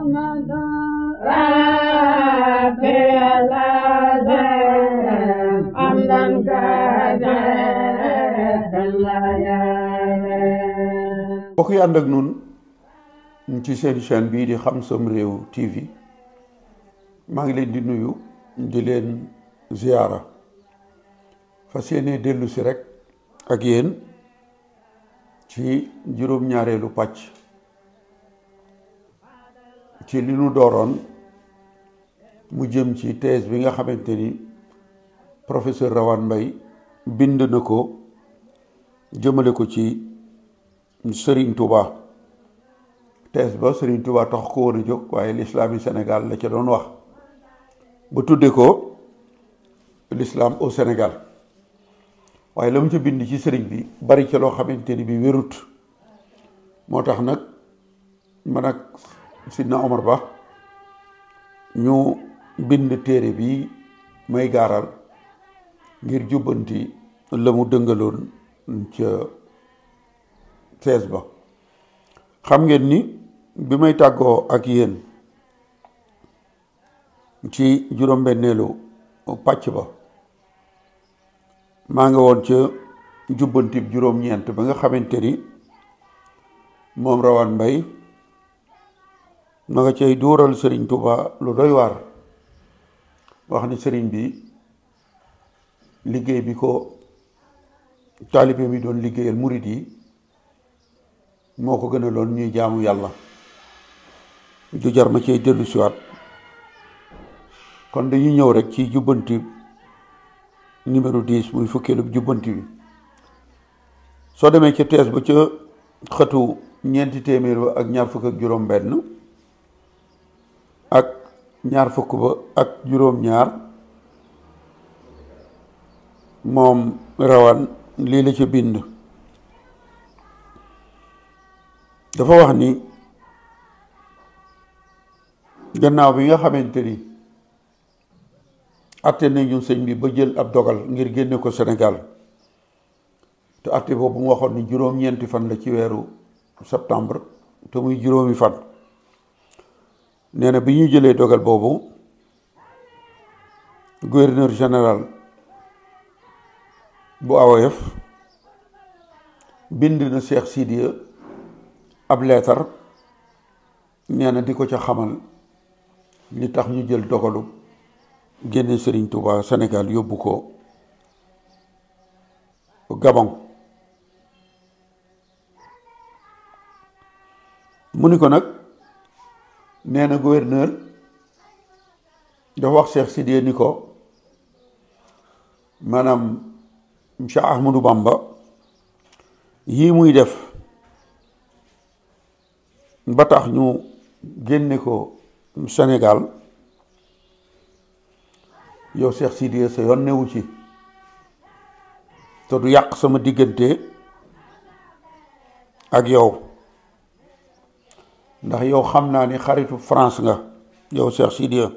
محمد ربي الذي حمدا mbokk yi ànd ak nun ci seen chaîne bii di Xam Sam Réew TV maa ngi leen di nuyu di leen ziyaara fas yéene dellu si rek ak yéen ci juróom-ñaareelu pàcc ci li nu dooroon mu jëm ci thèse bi nga xamante ni professeur Rawane Mbaye bind na ko jëmale ko ci Serigne Touba. thèse ba Serigne Touba tax ko woon a jóg waaye l'islam yi Sénégal la ca doon wax ba tudde ko l'islam au Sénégal waaye la mu ca bind ci sëriñ bi bari ca loo xamante ni bi wérut moo tax nag man ak Sidna Omar Ba ñu bind téere bi may gaaral ngir jubbanti la mu dëngaloon ca thèse ba. xam ngeen ni bi may tàggoo ak yéen ci juróom-benneelu pàcc ba maa ngi woon ca jubbantib juróom-ñeent ba nga xamante ni moom Rawane Mbaye ma nga cay dóoral Serigne Touba lu doy waar wax ni sëriñ bi liggéey bi ko taalibe mi doon liggéeyal murid yi moo ko gën a loon ñuy jaamu yàlla du jar ma cay dellu siwaat kon dañuy ñëw rek ci jubbanti numéro 10 muy fukkeelu jubbanti bi soo demee ca thèse ba ca xëtu ñeenti téeméer ba ak ñaar fukk ak juróom benn ak ñaar fukk ba ak juróom-ñaar moom Rawane lii la ca bind dafa wax ni gannaaw bi nga xamante ni atte nañu sëñ bi ba jël ab dogal ngir génne ko Sénégal te atte boobu mu waxoon ni juróom-ñeenti fan la ci weeru septembre te muy juróomi fan nee na bi ñu jëlee dogal boobu gouverneur général bu AOF bind na Cheikh Sidiya ab leetar nee na di ko ca xamal li tax ñu jël dogalu génne Serigne Touba Sénégal yóbbu ko Gabon mu ni ko nag nee na gouverneur dafa wax Cheikh Sidiya ni ko maanaam Cheikh Ahmadou Bamba yii muy def ba tax ñu génne ko Sénégal yow Cheikh Sidiya sa yoon newu ci te du yàq sama diggante ak yow ndax yow xam naa ni xaritu France nga yow Cheikh Sidiya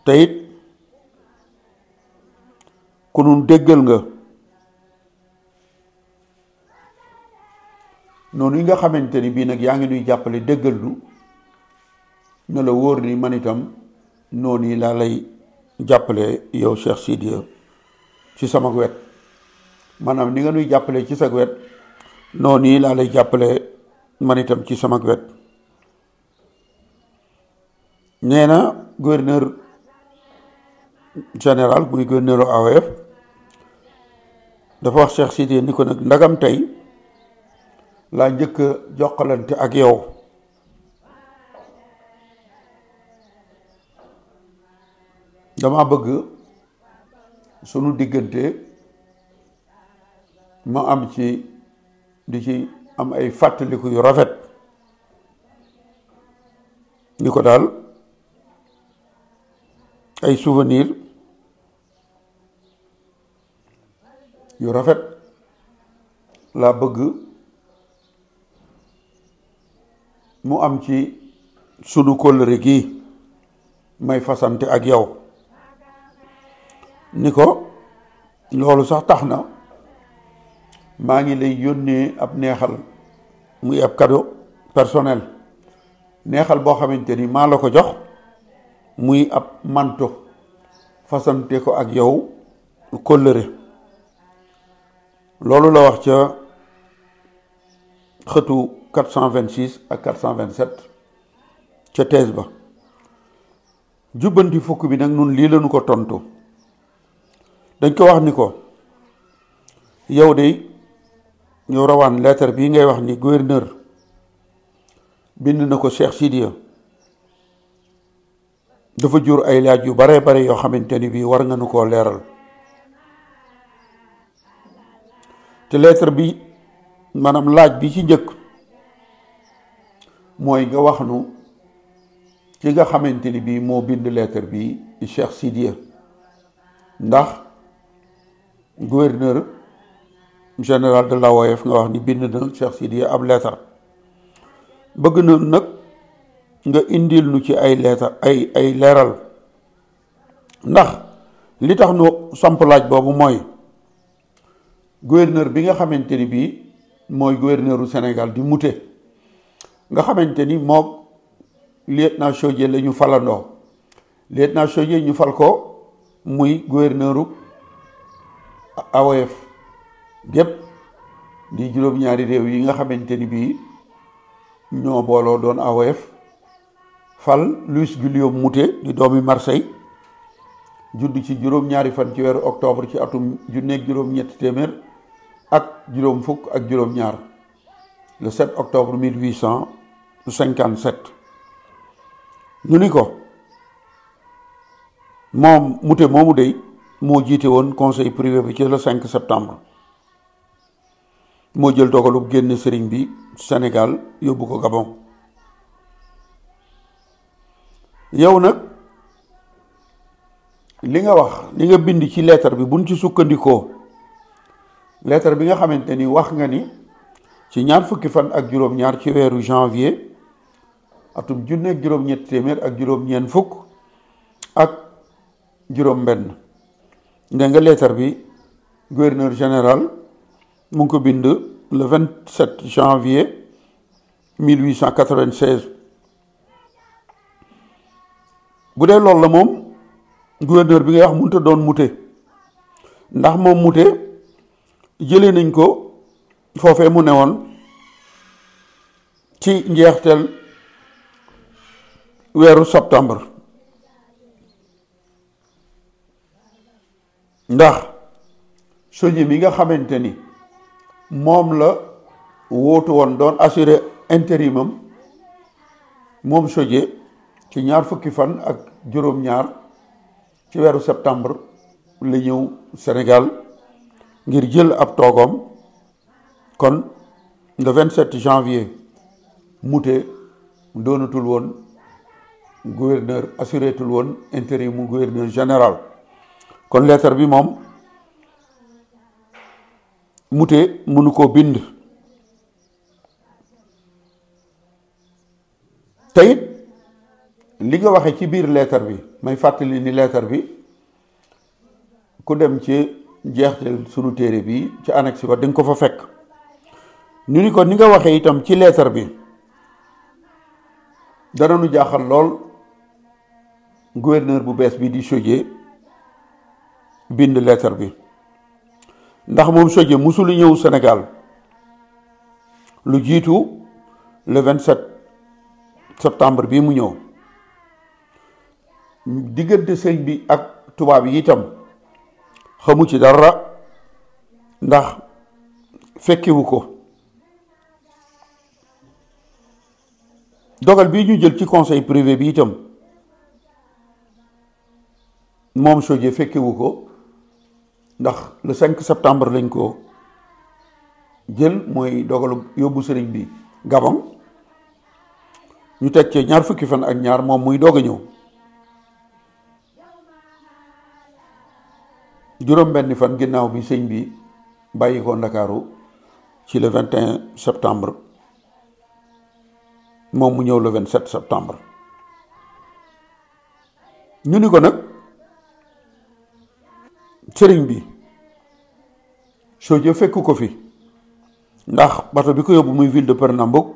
te it ku nun déggal nga noonu yi nga xamante ni bii nag yaa ngi nuy jàppale déggal nu ne la wóor ni man itam noonu yi laa lay jàppale yow Cheikh Sidiya ci sama wet maanaam ni nga nuy jàppale ci sa wet noonu yi laa lay jàppale man itam ci sama wet. nee na gouverneur général muy gouverneur AOF dafa wax Cheikh Sidiya ni ko nag ndagam tey laa njëkk a jokkalante ak yow dama bëgg sunu diggante ma am ci di ci am ay fàttaliku yu rafet ni ko daal ay souvenir yu rafet laa bëgg mu am ci sunu kóllëre gi may fasante ak yow ni ko loolu sax tax na maa ngi lay yónnee ab neexal muy ab cadeau personnel neexal boo xamante ni maa la ko jox muy ab manto fasante ko ak yow kóllëre loolu la wax ca xëtu 426 ak 427 ca thèse ba. jubbanti fukk bi nag nun lii lañu ko tontu dañ ko wax ni ko yow de yow Rawaan lettre bii ngay wax ni gouverneur bind na ko Cheikh Sidiya dafa jur ay laaj yu bare bare yoo xamante ni bii war nga nu koo leeral te lettre bi maanaam laaj bi ci njëkk mooy nga wax nu ci nga xamante ni bii moo bind lettre bi Cheikh Sidiya ndax gouverneur général de l'AOF nga wax ni bind na Cheikh Sidiya ab lettre bëgg na nag nga indil nu ci ay lettre ay leeral ndax li tax nu samp laaj boobu mooy gouverneur bi nga xamante ni bii mooy gouverneuru Sénégal di Mouté nga xamante ni moom lieutenant Chaudié la ñu falandoo lieutenant Chaudié ñu fal ko muy gouverneuru AOF gépp di juróom-ñaari réew yi nga xamante ni bii ñoo booloo doon AOF fal Louis Guillaume Mouté di doomi Marseille judd ci juróom-ñaari fan ci weeru octobre ci atum junneeg juróom-ñetti téeméer ak juróom fukk ak juróom-ñaar le 7 octobre 1857 ñu ni ko moom Mouté moomu dey moo jiite woon conseil privé bi ci le 5 septembre moo jël dogalub génn sëriñ bi Sénégal yóbbu ko Gabon yow nag li nga wax li nga bind ci lettre bi buñ ci sukkandikoo lettre bi nga xamante ni wax nga ni ci ñaar fukki fan ak juróom-ñaar ci weeru janvier atum junneeg juróom-ñetti téeméer ak juróom-ñeent fukk ak juróom-benn nga lettre bi gouverneur général mu ngi ko bind le 27 janvier 1896 bu dee loolu la moom gouverneur bi ngay wax mënut a doon Mouté ndax moom Mouté jëlee nañ ko foofee mu newoon ci njeexteel weeru septembre ndax Chaudié mi nga xamante ni moom la wóotu woon doon assuré intérimam moom Chaudié ci ñaar fukki fan ak juróom-ñaar ci weeru septembre la ñëw Sénégal ngir jël ab toogoom kon le 27 janvier Mouté doonatul woon gouverneur assurétul woon intérim mu gouverneur général kon lettre bi moom Mouté mënu koo bind teyit li nga waxe ci biir lettre bi may fàttali ni lettre bi ku dem ci jeextel sunu téere bi ci annexe ba di nga ko fa fekk ñu ni ko ni nga waxe itam ci lettre bi dana nu jaaxal lool gouverneur bu bees bi di Chaudié bind lettre bi ndax moom Chaudié musul ñëw Sénégal lu jiitu le 27 septembre bii mu ñëw diggante sëñ bi ak tubaab yi itam xamu ci dara ndax fekkiwu ko dogal bii ñu jël ci conseil privé bi itam moom Chaudié fekkiwu ko ndax le 5 septembre lañ ko jël mooy dogalu yóbbu sëriñ bi Gabon ñu teg ci ñaar fukki fan ak ñaar moom muy doog a ñëw juróom benn fan ginnaaw bi sëñ bi bàyyi ko Ndakaaru ci le 21 septembre moom mu ñëw le 27 septembre ñu ni ko nag sëriñ bi Chaudié fekk ko fi ndax bato bi ko yóbbu muy ville de Pernambouc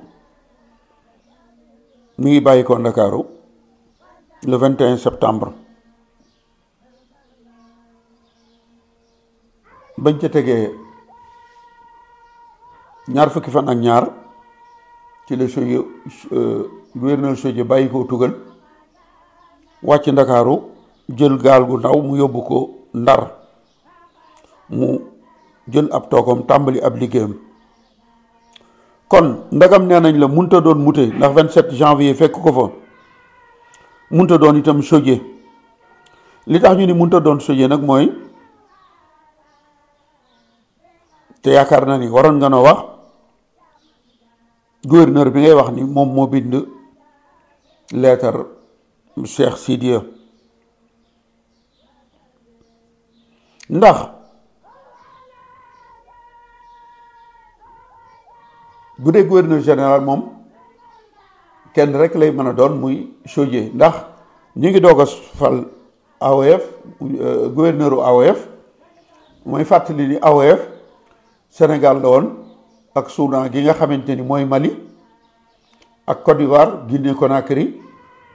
mi ngi bàyyi ko Ndakaaru le 21 septembre bañ ca tegee ñaar fukki fan ak ñaar ci la Chaudié gouverneur Chaudié bàyyi ko tugal wàcc Ndakaaru jël gaal gu ndaw mu yóbbu ko Ndar mu jël ab toogam tàmbali ab liggéeyam. kon ndagam nee nañ la munta doon Mouté ndax 27 janvier fekk ko fa, munta doon itam Chaudié. li tax ñu ni munta doon Chaudié nag mooy, te yaakaar na ni waroon nga noo wax gouverneur bi ngay wax ni moom moo bind leetar Cheikh Sidiya. ndax bu dee gouverneur général moom kenn rek lay mën a doon muy Chaudié, ndax ñu ngi doog a fal AOF gouverneur u AOF. mooy fàttali ni AOF Sénégal la woon ak Soudan gi nga xamante ni mooy Mali ak Côte d'Ivoire, Guinée Conakry,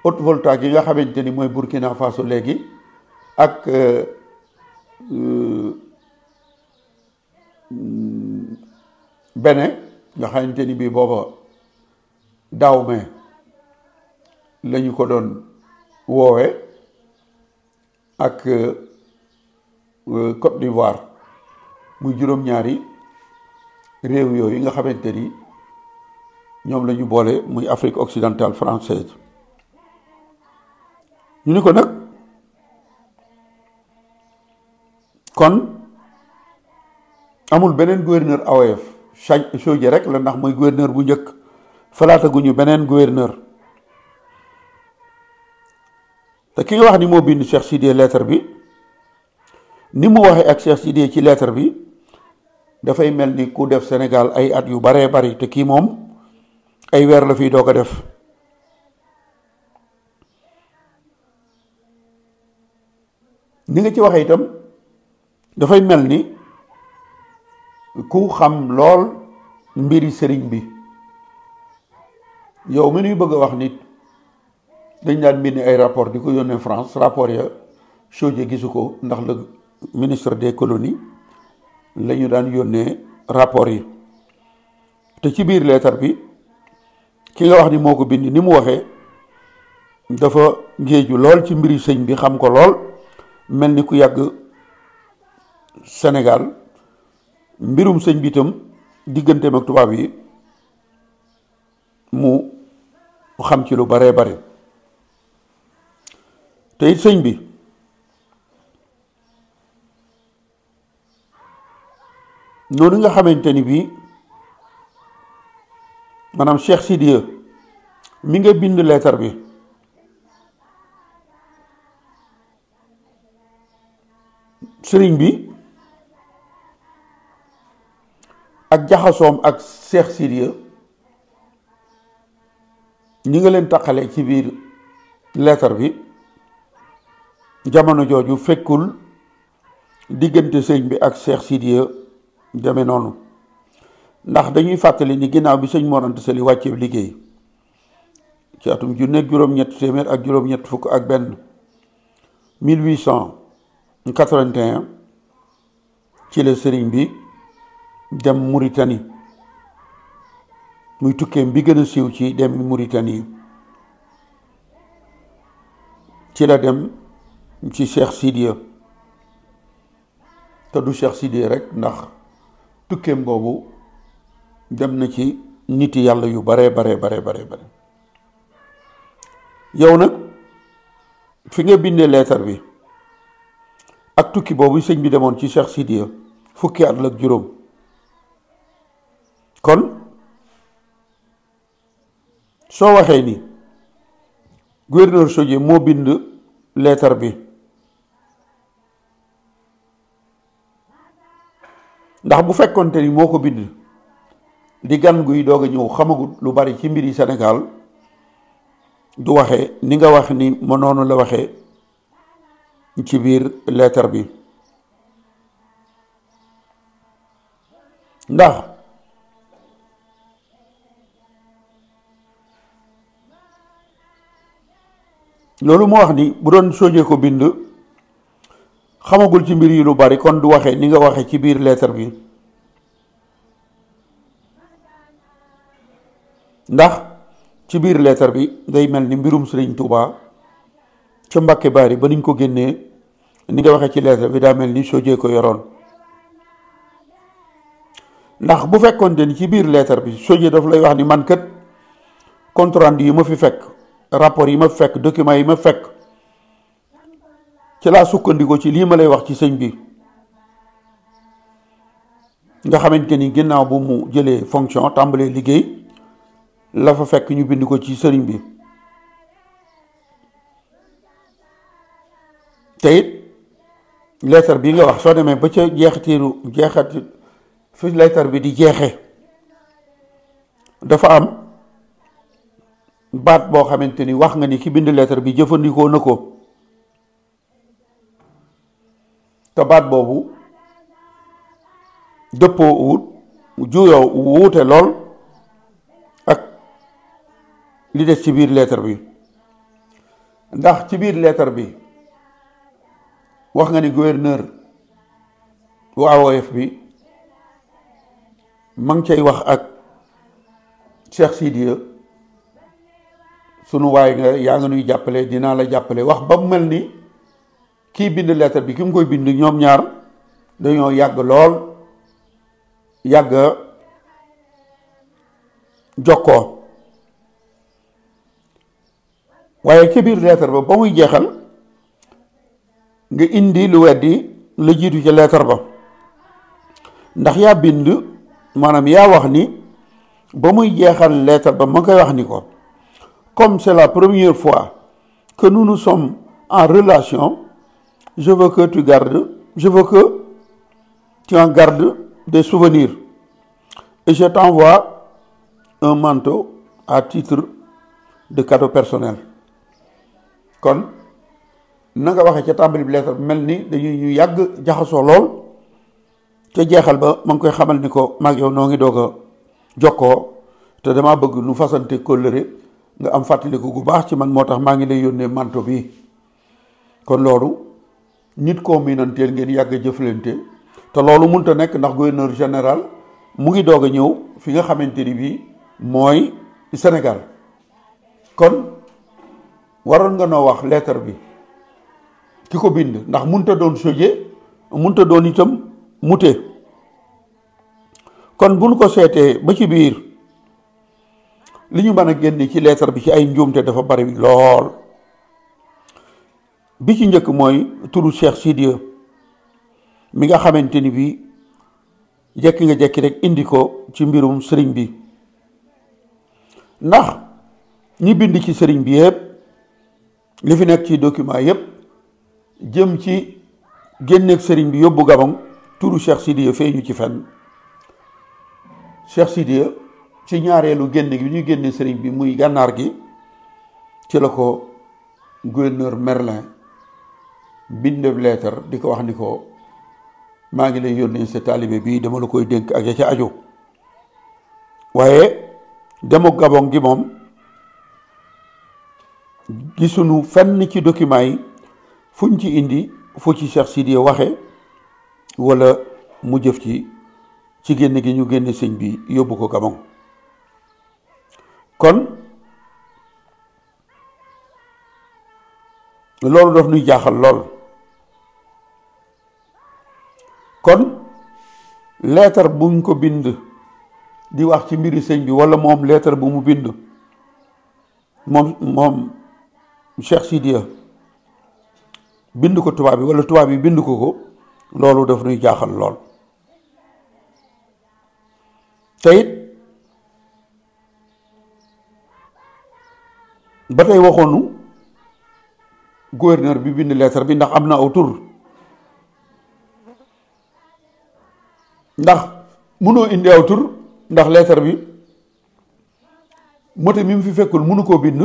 Haute-Volta gi nga xamante ni mooy Burkina Faso léegi ak Bénin nga xamante ni bii booba Dahomey lañu ko doon woowe ak Côte d'Ivoire, muy juróom-ñaari réew yooyu nga xamante ni ñoom la ñu boole muy Afrique occidentale française. ñu ni ko nag kon amul beneen gouverneur AOF, Chaudié rek la, ndax mooy gouverneur bu njëkk, falaataguñu beneen gouverneur. te ki nga wax ni moo bind Cheikh Sidiya lettre bi, ni mu waxee ak Cheikh Sidiya ci lettre bi dafay mel ni ku def Sénégal ay at yu baree bari, te kii moom ay weer la fiy doog a def. ni nga ci waxee itam dafay mel ni ku xam lool mbiri sëriñ bi. yow mi nuy bëgg a wax nit dañ daan bind ay rapport di ko yónnee France, rapport ya Chaudié gisu ko, ndax le ministre des colonies la ñu daan yónnee rapport yi. te ci biir leetar bi ki nga wax ni moo ko bind, ni mu waxee dafa géeju lool ci mbiri sëñ bi, xam ko lool, mel ni ku yàgg Sénégal. mbirum sëñ bi itam digganteem ak tubaab yi mu xam ci lu baree bare. te it sëñ bi noonu nga xamante ni bii maanaam Cheikh Sidiya mi nga bind leetar bi sëriñ bi ak jaxasoom ak Cheikh Sidiya ñi nga leen taqale ci biir leetar bi, jamono jooju fekkul diggante sëñ bi ak Cheikh Sidiya deme noonu. ndax dañuy fàttali ni ginnaaw bi sëñ Mor Anta Sali wàccee liggéey ci atum junneeg juróom-ñett téeméer ak juróom-ñett fukk ak benn 1881 ci la sëriñ bi dem Mauritanie, muy tukkeem bi gën a siiw ci dem Mauritanie. ci la dem ci Cheikh Sidiya, te du Cheikh Sidiya rek, ndax tukkeem boobu dem na ci niti yàlla yu bare bare bare bare bare. yow nag fi nga bindee leetar bi ak tukki boobu sëñ bi demoon ci Cheikh Sidiya fukki at la ak juróom. kon soo waxee ni gouverneur Chaudié moo bind leetar bi, ndax bu fekkonte ni moo ko bind di gan guy doog a ñëw, xamagut lu bari ci mbiri Sénégal, du waxe ni nga wax ni ma noonu la waxee ci biir leetar bi. ndax loolu moo wax ni bu doon Sodié ko bind xamagul ci mbir yi lu bari kon du waxee ni nga waxee ci biir lettre bi, ndax ci biir lettre bi day mel ni mbirum Sëriñ Tuuba ca Mbàkke Bari ba niñ ko génnee ni nga waxee ci lettre bi daa mel ni Sodié ko yoroon. ndax bu fekkoon ni ci biir lettre bi Sodié daf lay wax ni man kat compte rendu yi ma fi fekk, rapport yi ma fi fekk, document yi ma fekk, ci laa sukkandikoo ci lii ma lay wax ci sëñ bi, nga xamante ni ginnaaw bu mu jëlee fonction tàmbalee liggéey la fa fekk ñu bind ko ci sëriñ bi. te it lettre bi nga wax soo demee ba ca jeexati fi lettre bi di jeexe dafa am baat boo xamante ni wax nga ni ki bind lettre bi jëfandikoo na ko, te baat boobu dëppoo wut juyoo wuute lool ak li des ci biir lettre bi. ndax ci biir lettre bi wax nga ni gouverneur bu AOF bi ma ngi cay wax ak Cheikh Sidiya, sunu waay nga, yaa nga nuy jàppale, dinaa la jàppale, wax ba mu mel ni kii bind lettre bi ki mu koy bind ñoom ñaar dañoo yàgg lool, yàgg jokkoo. waaye ci biir lettre ba muy jeexal nga indi lu weddi la jiitu ci lettre ba, ndax yaa bind maanaam yaa wax ni ba muy jeexal lettre ba ma koy wax ni ko comme c'est la première fois que nous nous sommes en relation, je veux que tu en gardes des souvenirs et je t'envoie un manteau à titre de cadeau personnel. kon na nga waxee ca tàmbali bi lettre bi mel ni dañuy ñu yàgg jaxasoo lool, ca jeexal ba ma ngi koy xamal ni ko maag yow noo ngi doog a jokkoo te damaa bëgg nu fasante kóllëre nga am fàttaliku gu baax ci man, moo tax maa ngi lay yónnee manto bi. kon loolu nit koo miinanteel ngeen yàgg jëflante, te loolu mënut a nekk ndax gouverneur général mu ngi doog a ñëw fi nga xamante ni bii mooy Sénégal. kon waroon nga noo wax lettre bi ki ko bind, ndax mënut a doon Sodié, mënut a doon itam Mouté. kon bu nu ko seetee ba ci biir li ñu mën a génne ci lettre bi ci ay njuumte dafa bari lool. bi ci njëkk mooy turu Cheikh Sidiya mi nga xamante ni bii jekki nga jekki rek indi ko ci mbirum sëriñ bi, ndax ñi bind ci sëriñ bi yëpp li fi nekk ci document yëpp jëm ci génneeg sëriñ bi yóbbu Gabon, turu Cheikh Sidiya feeñu ci fenn. Cheikh Sidiya ci ñaareelu génne gi ñuy génne sëriñ bi muy gànnaar gi ci la ko gouverneur Merlin bindeb lettre di ko wax ni ko maa ngi lay yónnee sa taalibe bii dama la koy dénk ak ya ca aju. waaye demu Gabon gi moom gisuñu fenn ci document yi fuñ ci indi fu ci Cheikh Sidiya waxe wala mu jëf ci génne gi ñu génne sëñ bi yóbbu ko Gabon. kon loolu daf nuy jaaxal lool. kon lettre buñ ko bind di wax ci mbiri sëñ bi, wala moom lettre bu mu bind moom Cheikh Sidiya bind ko tubaab bi wala tubaab bi bind ko loolu daf nuy jaaxal lool. te it ba tey waxoonu gouverneur bi bind lettre bi ndax am na aw tur, ndax mënoo indi aw tur ndax lettre bi Mouté mi mu fi fekkul mënu koo bind.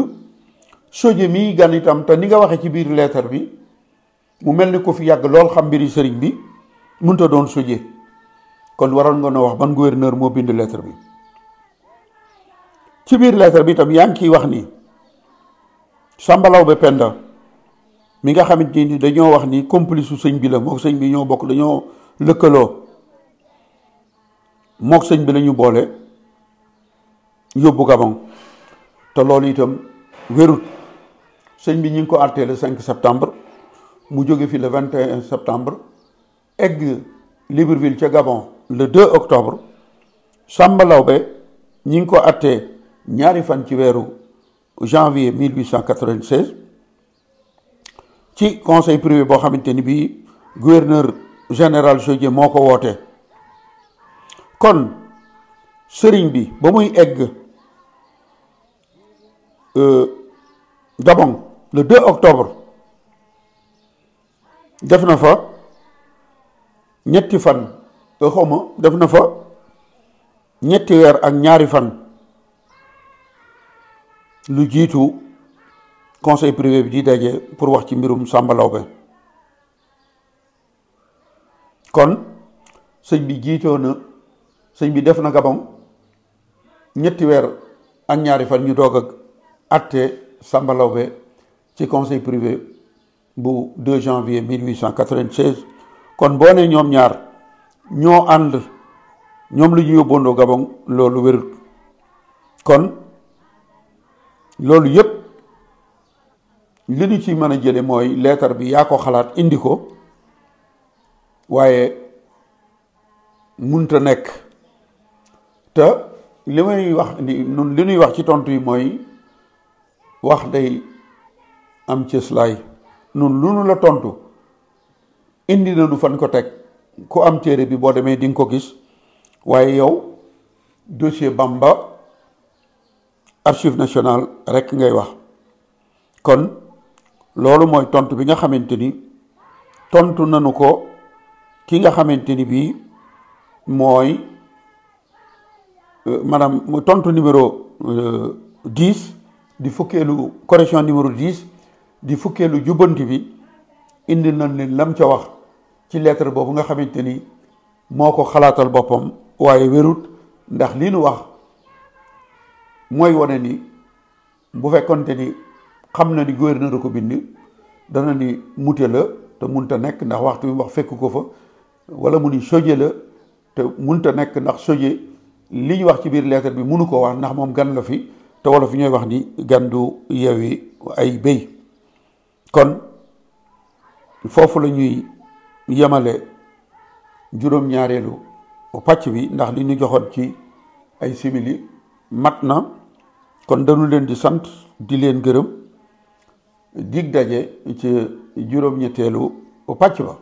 Sodié mi gan itam te ni nga waxee ci biir lettre bi mu mel ni ko fi yàgg lool xam mbiri sëriñ bi mënut a doon Sodié. kon waroon nga noo wax ban gouverneur moo bind lettre bi. ci biir lettre bi itam yaa ngi ciy wax ni Samba Laobé Penda mi nga xamante ni dañoo wax ni complice su sëñ bi la mook sëñ bi ñoo bokk dañoo lëkkaloo mook sëñ bi la ñu boole yóbbu Gabon te loolu itam wérut. sëñ bi ñu ngi ko arrêté le 5 septembre mu jóge fi le 21 septembre egg Libreville ca Gabon le 2 octobre. Samba Lawbe ñi ngi ko arrêté ñaari fan ci weeru janvier 1896 ci conseil privé boo xamante ni bii gouverneur général Jodier moo ko woote. kon sëriñ bi ba muy egg Gabon le 2 octobre def na fa ñetti fan xawma def na fa ñetti weer ak ñaari fan lu jiitu conseil privé bi di daje pour wax ci mbirum Samba Lawbe. kon sëñ bi jiitoo na sëñ bi def na Gabon ñetti weer ak ñaari fan ñu doog ak atte Samba Lawbe ci conseil privé bu 2 janvier 1896. kon boo ne ñoom ñaar ñoo ànd ñoom lu ñu yóbboondoo Gabon loolu wérut. kon loolu yépp li ñu ci mën a jële mooy leetar bi yaa ko xalaat indi ko waaye munta nekk. te li may wax ni nun li ñuy wax ci tontu yi mooy wax day am cëslaay. nun lu nu la tontu indi na nu fan ko teg ku am téere bi boo demee di nga ko gis waaye yow dossier Bamba archive nationale rek ngay wax. kon loolu mooy tontu bi nga xamante ni tontu nanu ko ki nga xamante ni bii mooy maanaam tontu numéro 10 di fukkeelu correction numéro 10 di fukkeelu jubbanti bi indi nañ leen lam ca wax ci lettre boobu nga xamante ni moo ko xalaatal boppam waaye wérut. ndax li nu wax mooy wane ni bu fekkonte ni xam na ni gouverneur ko bind dana ni mute la te munta nekk ndax waxtu bi wax fekk ko fa wala mu ni Jodier la te munta nekk ndax Jodier li ñu wax ci biir lettre bi munu ko wax ndax moom gan la fi te wala fi ñooy wax ni gan du yeewi ay béy. kon foofu la ñuy yemale juróom-ñaareelu pàcc bi ndax li ñu joxoon ci ay simili mat na. kon dañu leen di sant di leen gërëm dig daje ci juróom-ñetteelu pàcc ba.